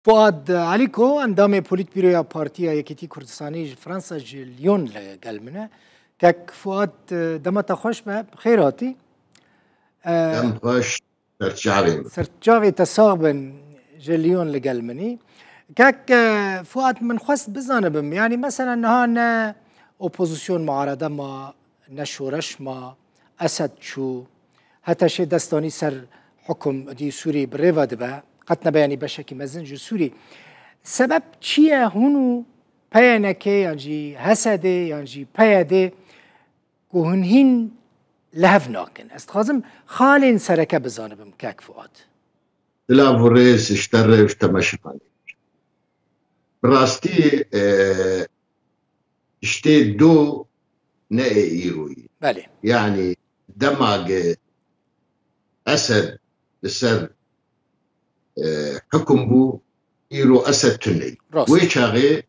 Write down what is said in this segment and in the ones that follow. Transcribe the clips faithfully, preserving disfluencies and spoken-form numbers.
Fuad Elîko, endamê Polîtbîroya Partiya Yekîtî Kurdistanî ji Fransa, ji Lyon li gel min e. Kek Fuad, dema te xweş be, bi xêr hatî. Dem xweş, serçavê min. Serçavê te sax bin, ji Lyon li gel min î. Kek, e, Fuad, min xwest bizanibim, yanî mesela niha ne opozîsyon muarede ma, ne şoreş ma, Esed çû, HTŞ dest danî ser hukum, dî Sûrî bi rê ve dibe, qet nebe, yanî beşekî mezin ji Sûrî. Sebeb çi ye hûn û P Y N K yan jî HSDê yan jî PYDê ku hûn hîn li hev nakin? Ez dixwazim xalên sereke bizanibim, kek Fuad. Silav û rêz ji te re û ji temaşevanê. Bi rastî, e, Îştê do ne ê îro yî. Belê. Yanî dema ge Esed li ser, e, hukum bû, îro Esed tune yî. Rast. Wê çaxê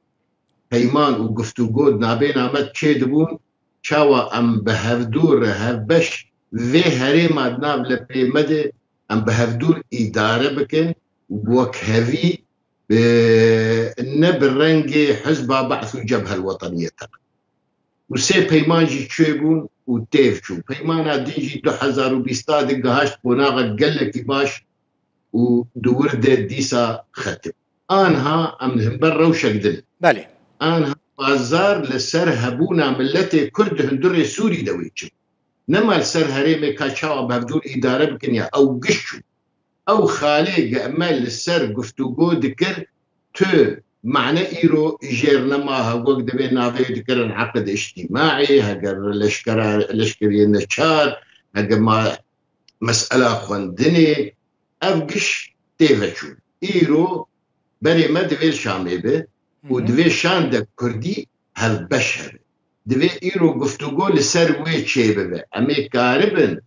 peyman û guftûgo di nabêna me çêdibûn, çawa em bi hevdû re hevbeş vê herêma di nav lepê me de em bi hevdûr îdare bikin û bi wekhevî bi, ne bi rengê Hizba Be'th û Cebhe el Weteniyê teqin. Û sê peyman jî çêbûn û têv çû. Peymana din jî du hezar û bîsta de gihaşt qonaxa gelekî baş û di wir de dîsa xetim. Anha em li hember rewşek din in. Belê. Anha bazar li ser hebûna miletê Kurd di hundirê Sûrî de wê çi. Nema li ser herêmê ka çawa bi hevdûr îdare bikin ya ew giş çû. Ew xalê ge me li ser guftûgo dikir, tu mane îro jêr nema, hewek divê navê dikirin eqid îctîmaî, heger leşkera, leşkeriyê neçar, heger ma mesela xwendinê, ev giş tê veçûn. Îro berê me divê li Şamê be û Hı hı. divê şandek kurdî hevbeş hebe. Divê îro guftûgo li ser wê çêbibe. Em ê karibin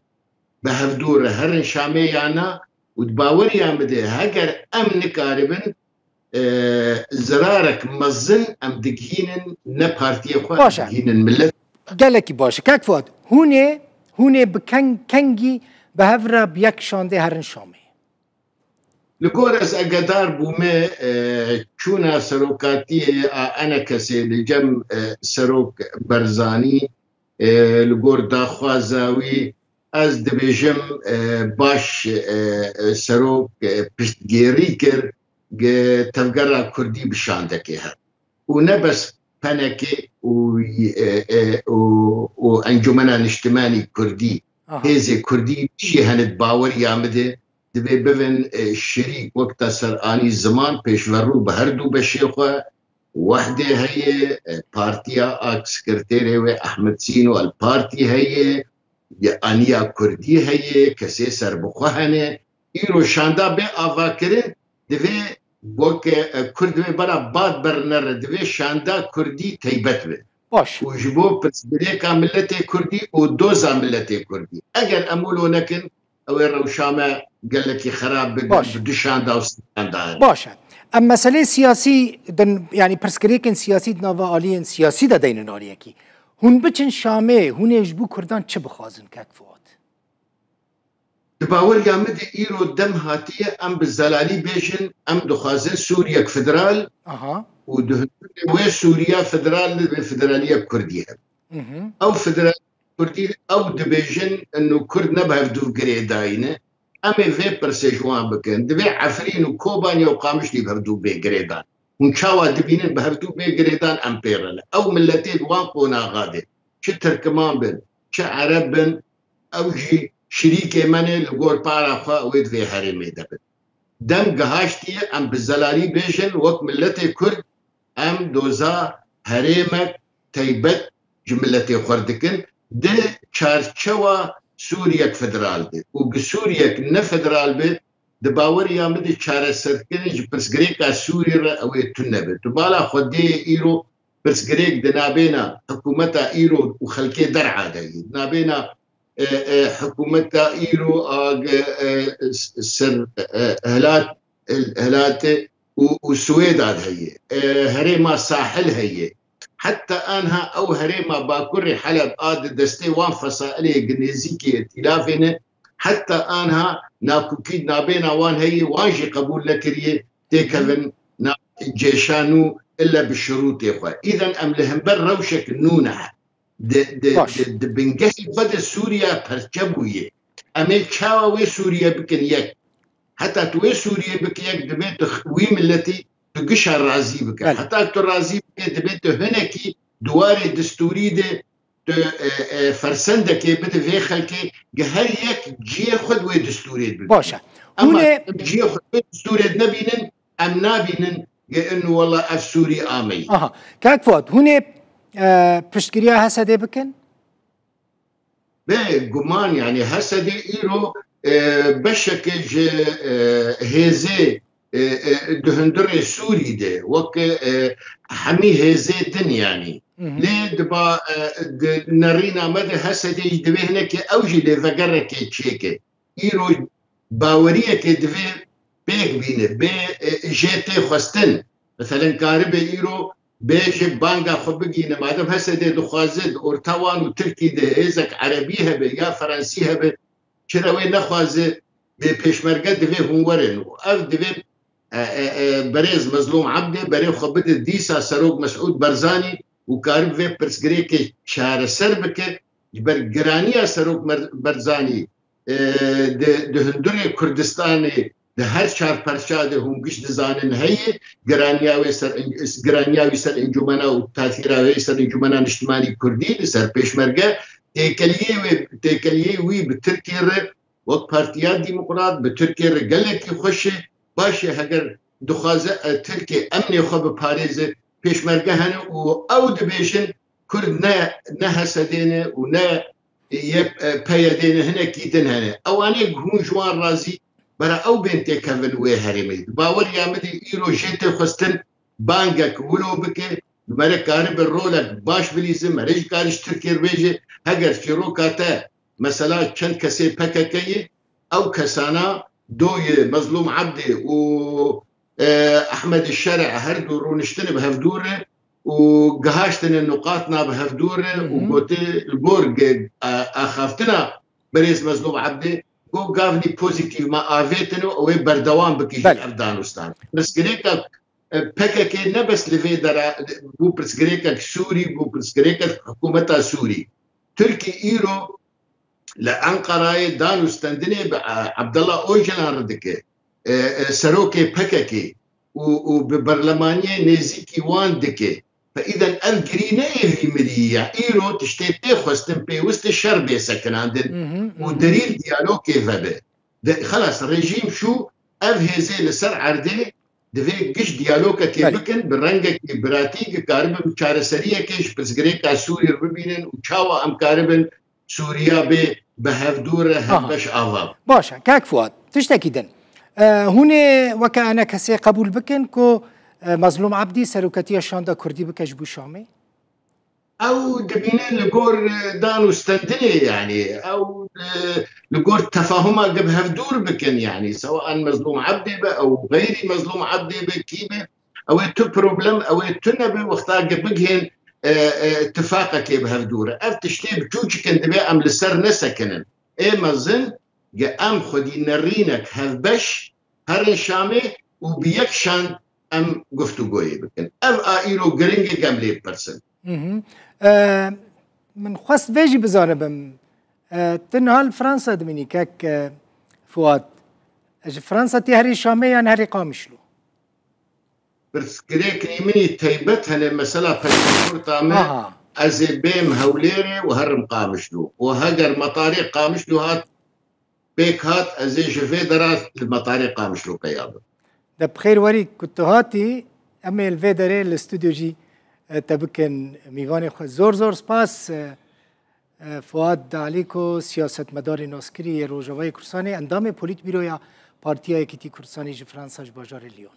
bi hevdû re herin Şamê ya na û di baweriya min de heger em nikaribin, e, zirarek mezin em digihînin ne partiyê xwe, Baş e. digihînin millet. Gelekî baş e. Kek Fuad, hûn ê, hûn ê bi keng-, kengî bi hev re bi yek şandê herin Şamê? Li gor ez agedar bûme, e, çûna serokatiyê a enekesê li cem, e, serok Berzanî, e, li gor daxwaza wî, ez dibêjim, e, baş, e, e, serok, e, piştgêrî kir, ge tevgera kurdî bi şandekê her. Û ne bes P N K û, e, e, û, û Encûmena Niştimanî Kurdî, Aha. hêzê kurdî jî hene di baweriya min de, divê bivin, e, şirîk wek te ser anî ziman pêşverû bi her du beşê xwe. Wehdê heye, e, partiya ak sekreterê wê Ehmed Sîno El Partî heye, ye aniya kurdî heye, kesê serbixwe hene. Îro şanda bê avakirin, divê weke, e, kurd divê bera bad bernere, divê şanda kurdî teybet be. Baş. Û ji bo pirsgirêka miletê kurdî û doza miletê kurdî. Eger em wilo nekin, ew ê rewşa me gelekî xerab bibin, Baş. bi du şanda û sê şanda. Baş e. Em meselê siyasî din, yanî pirsgirêkên siyasî di nava aliyên siyasî de deynin aliyekî. Hûn biçin Şamê, hûn ê ji bo kurdan çi bixwazin, kek Fuad? Di baweriya min de îro dem hatiye em bi zelalî bêjin, em dixwazin Sûriyek federal Aha. û di hundirê wê Sûriya federal de divê federaliyek kurdî hebe. Mhm. Ew federal kurdî, ew dibêjin, ino kurd ne bi hevdû girêdayî ne. Em ê vê pirsê ji wan bikin. Divê Efrîn û Kobanê û Qamişlî bi hevdû bê girêdan. Hûn çawa dibînin bi hevdû bê girêdan em pê re ne? Ew miletê di wan qonaxa de, çi Tirkiman bin, çi Ereb bin, ew jî şirîkê me ne, li gor para xwe wê di vê herêmê de bin. Dem gihaştiye em bi zelalî bêjin, wek miletê Kurd em doza herêmek teybet ji miletê xwe dikin, di çarçewa Sûriyek federal de. Û gi Sûriyek ne federal be, di baweriya min de çareserkirin ji pirsgirêka Sûrî re ew ê tune be. Tu bala xwe dê îro pirsgirêk di nabêna hikûmeta îro û xelkê derha de ye. Di nabêna, e, e, hikûmeta îro a, e, e, s-, ser, e, hilat, hil-, hilate û, û Swêda de heye. E, herêma Sahil heye. Heta anha ew herêma Bakurê Heleb a di destê wan fesailê gi nêzîkê îtîlafê ne. Heta anha nakokî di nabêna wan heye, wan jî qebûl nekiriye. têkevin nav kêşa nû, ille bi şirûtê xwe. Îden em li hember rewşek nû ne. Di, di, Baş. di, di bingehê xwe de Sûriye perçe bûye. Em ê çawa wê Sûriye bikin yek? Heta tu wê Sûriye bike yek, divê tu x-, wî miletî tu gişa razî bike. Belê. Heta tu razî bike, divê tu hinekî di warê distûrî de tu, e, e, fersendekê bide vê xelkê, gi her yek ciyê xwe di wê distûrê de bibîne. Baş e. Ema Hûn ê em ciyê xwe di wê distûrê de nebînin, em nabînin, gi in wela ev Sûrî ameyî. Aha. Kak Fuat, hûn ê, e, piştgiriya Hesedê bikin? Bê guman, yanî Hesedê îro, e, beşeke ji, e, hêzê, e, e, di hundirê Sûrî de, wek, e, hemî hêzê din, yanî. Hı hı. Lê diba, e, di nerîna me de Hesedê jî divê hinekê ew jî lê vegerekê çêke. Îro baweriyekê divê pêk bîne, bê, e, jê tê xwestin. Meselen, karibe îro bêje banga xwe bigihîne. Madem Hesedê dixwaze di orta wan û Tirkî de hêzek erebî hebe ya ferensî hebe, çira wê nexwaze bê pêşmerge, divê hûn werin. Û ev divê, e, e, e, berêz Mezlûm Ebdê berê xwe bide dîsa Serok Mesûd Barzanî û karibe vê pirsgirêkê çareser bike. Ji ber giraniya Serok Mer-, Barzanî, e, di, di hundirê Kurdistanê, di her çar perça de hûn giş dizanin heye, giraniya wê ser, giraniya wî ser encûmena û tasîra wê ser encûmena niştimanî kurdî, li ser pêşmerge, têkeliyê wê, têkeliyê wî bi Tirkiyê re wek Partiya Demokrat bi Tirkiyê re gelekî xweş e. Baş e, heger dixwaze, e, Tirkiye emnê xwe biparêze, pêşmerge hene û ew dibêjin Kurd ne, ne Hesedê ne û ne yek, e, P Y D ne, hinekî din hene. Ewanê hûn ji wan razî, bera ew bên têkevin wê herêmê. Di baweriya min de îro jê tê xwestin bangek wilo bike, mere karibe rolek baş bilîze, mere jî karî ji Tirkiyê bêje, heger çîroka te, mesela çend kesê P K K ye, ew kesana doyê Mezlûm Ebdê û, e, Ehmed Şerê her du rûniştine bi hevdû re û gihaştine nuqatna bi hevdû re û Hı hı. gote li gor ge-, a-, axaftina berêz Mezlûm Ebdê, got gavnî pozîtîf me avêtine û ew ê berdewam bike ji Belê. ev danûstan. Pirsgirêka, e, P K K ne bes li vê dera bû pirsgirêkek Sûrî, bû pirsgirêkek hikûmeta Sûrî. Tirkî îro li Enqerayê danûstendinê bi, e, Abdullah Ocalan re dike, e, e, serokê P K K û, û bi berlemaniyê nêzîkî wan dike. Fe îden ev girî ne ê vî mirî ye. Îro tiştê tê xwestin pêwist e şer bê sekinandin Hı hı, hı û hı. derîl diyalogê vebe. De, xelas, rejîm şû, ev hêzê li ser erdê divê giş diyalogekê Belê. bikin, bi rengekî biratî, ki karibin çareseriyekê ji pirsgirêka Sûrî re bibînin û çawa em karibin Sûriya bê bi hevdû re Aha. hevbeş ava. Baş e, kak Fuat, tiştekî din. E, hûn ê weke enekesê qebûl bikin ku, e, Mezlûm Ebdî seroketiya şanda Kurdî bike ji bo Şamê? Ew dibîne li gor, e, dan û stendinê, yanî ew, e, li gor tefahuma ge bi hevdûr bikin, yanî sewa an Mezlûm Ebdê be ew xeyrî Mezlûm Ebdê be kî be, ew ê tu problem, ew ê tu nebe wexta ge bigihên, e, e, tifaqekê bi hevdûr e. Ev tiştê biçûçik in, divê em li ser nesekinin. Ê mezin ge em xwedî nerînek hevbeş herin Şamê û bi yek şand em guftûgoyê bikin. Ev a îro giring e, ge em lê bipirsin. Hı hı. E, min xwest vê jî bizanibim. E, tu niha li Fransa dimînî, kek, e, Fuat. Ji Fransa tê herî Şamê yan herî Qamişlo? Pirsgirêkê min î taybet hene, mesela pasaporta me, Aha. ez ê bêm Hewlêrê û herim Qamişlo. Û heger metarê Qamişlo hat, pêk hat, ez ê ji vê dera li metarê Qamişlo peya bim. De bi xêr werî ku tu hatî, em ê li vê derê li stûdyo jî, e, te bikin mîvanê xwe. Zor zor spas, e, e, Fuat Dalîko, siyasetmedarê naskirî yê Rojavayê Kurdistanê, endamê Polîtbîroya Partiya Yekîtî Kurdistanê ji Fransa, ji bajarê Lyon.